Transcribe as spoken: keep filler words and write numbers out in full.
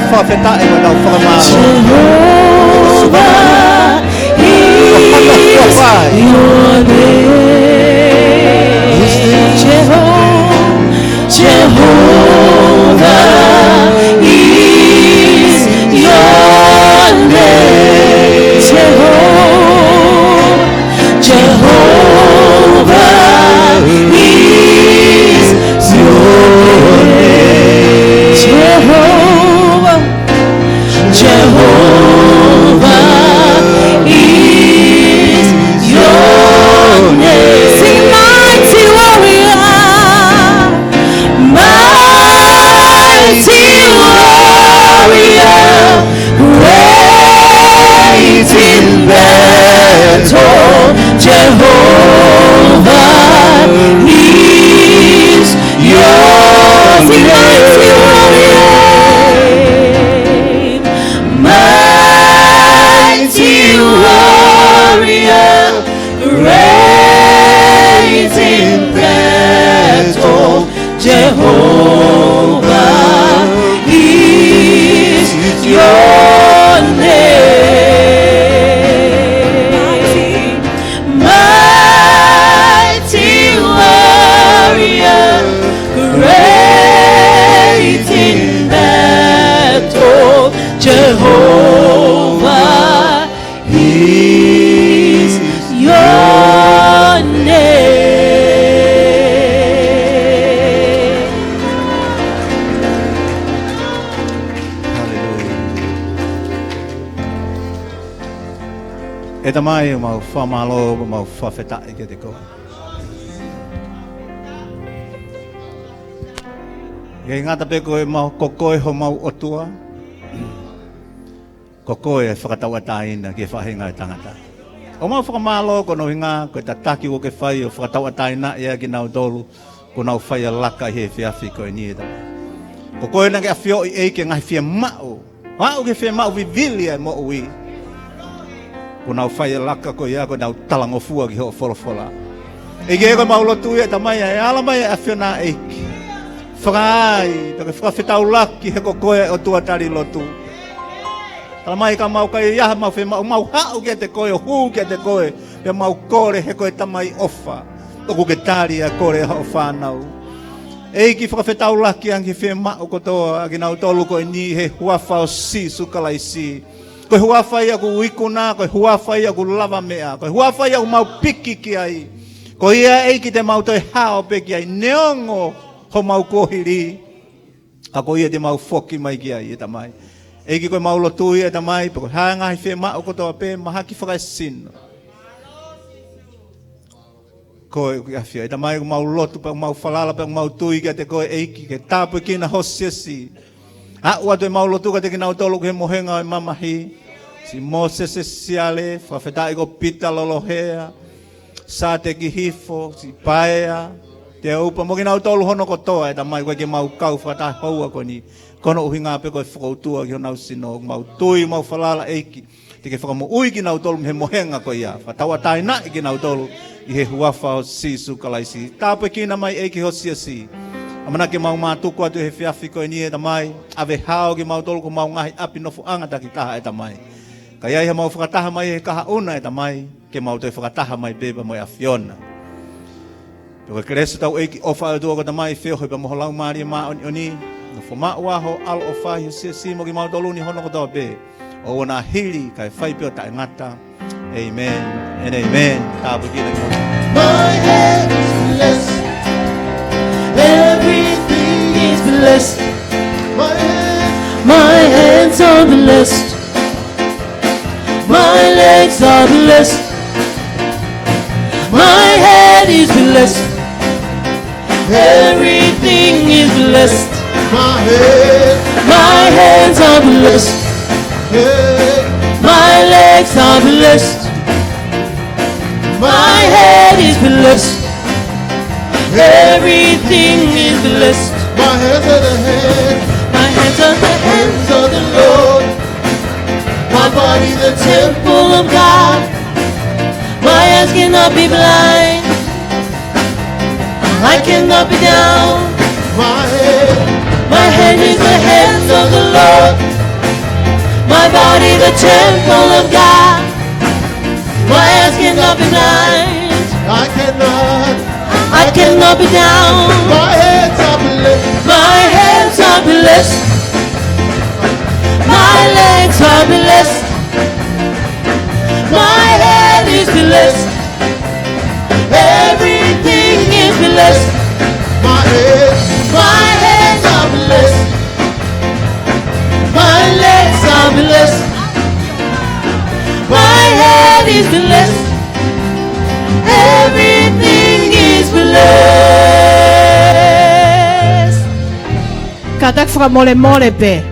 Fakafetaʻi mo ʻetau fakamālō. Jehovah is your name. Jehovah, Jehovah is your name. Jehovah, Jehovah is your name. Jehovah, Jehovah is your name. Sing, mighty warrior, mighty warrior, great in battle, Jehovah is your name. Mighty warrior, mighty warrior, great in battle, Jehovah is your name. Mighty warrior, great in battle, Jehovah is your name. Hallelujah. ʻE Tamai, ʻoku mau fakamālō, ʻoku mau fakafetaʻi kiate koe. ʻIkai ngata pē ko e mau, ko koe homau ʻOtua, ko koe ʻe fakatauʻatāina ki he faʻahinga ʻo e tangata. ʻOku mau fakamālō koeʻuhi ko e tataki kuo ke fai ʻo fakatauʻatāinaʻi ʻa kinautolu kuo nau fai ʻa e laka ʻi he efiafi ko eni, ʻe Tamai. Ko koe naʻa ke ʻafioʻi, ʻEiki, e ngaahi fiemaʻu, aʻu ki he fiemaʻu vivili ʻa e moʻui, kuo nau fai ʻa e laka ko ia, kuo nau talangofua ki hoʻo folofola. ʻEiki, ko ʻemau lotu ia, ʻe Tamai, ʻe ala mai ʻa e ʻAfiona, ʻEiki, fakaai, pea ke fakafetaulaki he ko koe ʻa e ʻOtua tali lotu. Tala mai ka mau kai ʻi ai haʻamau fiemaʻu, mau haʻu kiate koe, ʻo hū kiate koe, pea mau kole he ko e Tamai ʻofa, ʻoku ke tali ʻa e kole ʻa hoʻo fānau. ʻEiki, fakafetaulaki ange ki he fiemaʻu kotoa ʻa kinautolu ko eni he huafa ʻo Sīsū Kalaisi. Ko e huafa ia ʻoku ikuna, ko e huafa ia ʻoku lavameʻa, ko e huafa ia ʻoku mau piki ki ai. Ko ia, ʻEiki, te mau toe hao pē ki ai, neongo homau kuohili, ka ko ia te mau foki mai ki ai, ʻe Tamai. ʻEiki, ko ʻemau lotu ia, ʻe Tamai, pe ko e hā e ngaahi fiemaʻu kotoa pē, mahaki fakaesino, ko e ʻoku ke ʻafio. ʻE Tamai, ʻoku mau lotu pea ʻoku mau falala pea ʻoku mau tui kiate koe, ʻEiki, ke tāpuekina ho siasi. Aʻu atu ʻemau lotu kiate kinautolu ki he mohenga ʻo e mamahi, siʻi Mōsese Siale, fakafetaʻi ko Pita Lolohea, Sāteki Hifo, siʻi Paea Teupa, mo kinautolu hono kotoa, ʻe Tamai, ʻoku ʻikai ke mau kau fakataha he houa ko eni, ko hono ʻuhinga pē ko e fokoutua ki honau sino. ʻOku mau tui, mau falala, ʻEiki, te ke fakamoʻui kinautolu mei he mohenga ko ia. Fakatauʻatāinaʻi kinautolu ʻi he huafa ʻo Sīsū Kalaisi. Tāpuekina mai, ʻEiki, ho siasi. ʻAmanaki ke mau mātuku atu he efiafi ko eni, ʻe Tamai, ʻave hao kimautolu ki homau ngaahi ʻapi nofoʻanga takitaha, ʻe Tamai. Ka ʻi ai haʻamau fakataha mai he kahaʻu na, ʻe Tamai, ke mau toe fakataha mai pē pea mo e ʻAfiona. Pea ko e kelesi ʻa hotau ʻEiki, ʻofa ʻa e ʻOtua ko e Tamai, feohi pea mo ho Laumālie Māʻoniʻoni, nofo maʻu ʻa hoʻo ʻaloʻofa ʻi ho siasi mo kimautolu ni hono kotoa pē, ʻo ʻoua naʻa hili kae fai pē ʻo taʻengata. ʻĒmeni and ʻēmeni. Tāpuekina kimoutolu. My head is blessed. Everything is blessed. My hands, my hands are blessed. My legs are blessed. My head is blessed. Everything is blessed. My head. My hands are blessed. Hey. My legs are blessed. My head is blessed. Everything is blessed. My hands are the hands. My hands are the hands of the Lord. My body the temple of God. My eyes cannot be blind. I cannot be down. My head. My head is the hands of the Lord. Temple of God. My hands cannot be nice. I cannot. I cannot be down. My hands are blessed. My hands are blessed. My legs are blessed. My head is blessed. Everything is blessed. My head. My hands are blessed. My legs are blessed. My head is blessed. Everything is blessed. Kātaki fakamolemole pē.